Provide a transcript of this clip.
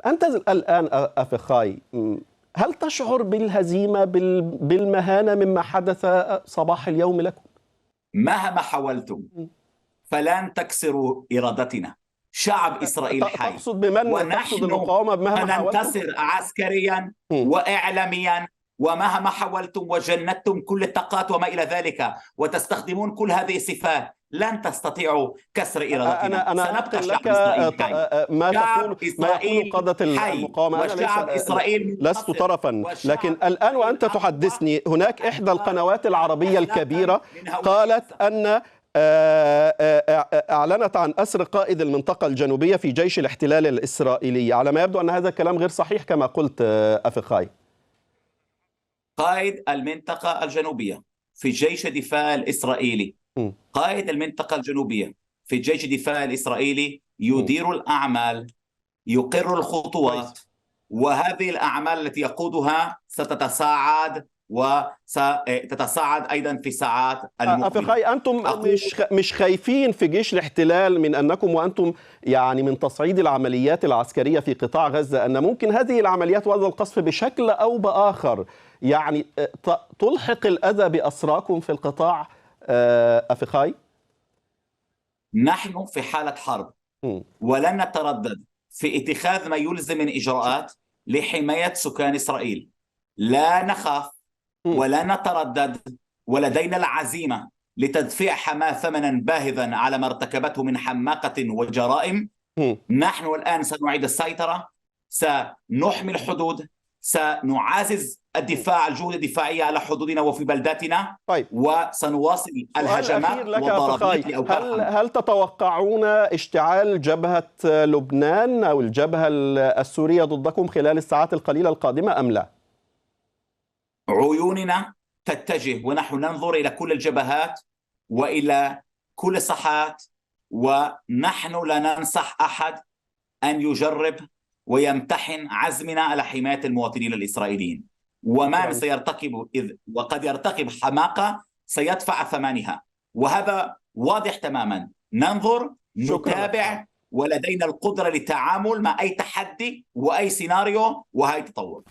أنت الآن أفخاي، هل تشعر بالهزيمة بالمهانة مما حدث صباح اليوم لكم؟ مهما حاولتم فلن تكسروا إرادتنا. شعب إسرائيل حي، تقصد بمن تقصد ونحن المقاومة مهما حاولتم؟ سننتصر عسكريا وإعلاميا، ومهما حاولتم وجندتم كل الطاقات وما إلى ذلك وتستخدمون كل هذه الصفات لن تستطيعوا كسر إرادتنا. أنا سنبقى أنقل شعب لك إسرائيل حي. ما يقول قادة حي، المقاومة. وشعب إسرائيل لست طرفا، لكن الآن وأنت تحدثني هناك إحدى القنوات العربية الكبيرة قالت أن أعلنت عن أسر قائد المنطقة الجنوبية في جيش الاحتلال الإسرائيلي. على ما يبدو أن هذا الكلام غير صحيح كما قلت أفخاي. قائد المنطقة الجنوبية في جيش الدفاع الإسرائيلي، قائد المنطقة الجنوبية في جيش الدفاع الإسرائيلي يدير الأعمال، يقر الخطوات، وهذه الأعمال التي يقودها ستتصاعد وستتصاعد أيضا في ساعات المقبلة. أفخاي، أنتم مش خايفين في جيش الاحتلال من أنكم وأنتم يعني من تصعيد العمليات العسكرية في قطاع غزة أن ممكن هذه العمليات وهذا القصف بشكل أو بآخر يعني تلحق الأذى بأسراكم في القطاع أفخاي؟ نحن في حالة حرب ولن نتردد في اتخاذ ما يلزم من إجراءات لحماية سكان إسرائيل. لا نخاف ولا نتردد، ولدينا العزيمة لتدفيع حماس ثمنا باهظا على ما ارتكبته من حماقة وجرائم. نحن الآن سنعيد السيطرة، سنحمي الحدود، سنعزز الدفاع، الجهود الدفاعية على حدودنا وفي بلداتنا. وسنواصل الهجمات والضربات لأوقات. هل تتوقعون اشتعال جبهة لبنان أو الجبهة السورية ضدكم خلال الساعات القليلة القادمة أم لا؟ عيوننا تتجه ونحن ننظر إلى كل الجبهات وإلى كل الساحات، ونحن لا ننصح أحد أن يجرب ويمتحن عزمنا على حماية المواطنين الإسرائيليين. وما سيرتكب وقد يرتكب حماقة سيدفع ثمنها، وهذا واضح تماما. ننظر، نتابع، ولدينا القدرة للتعامل مع أي تحدي وأي سيناريو وهي تطور.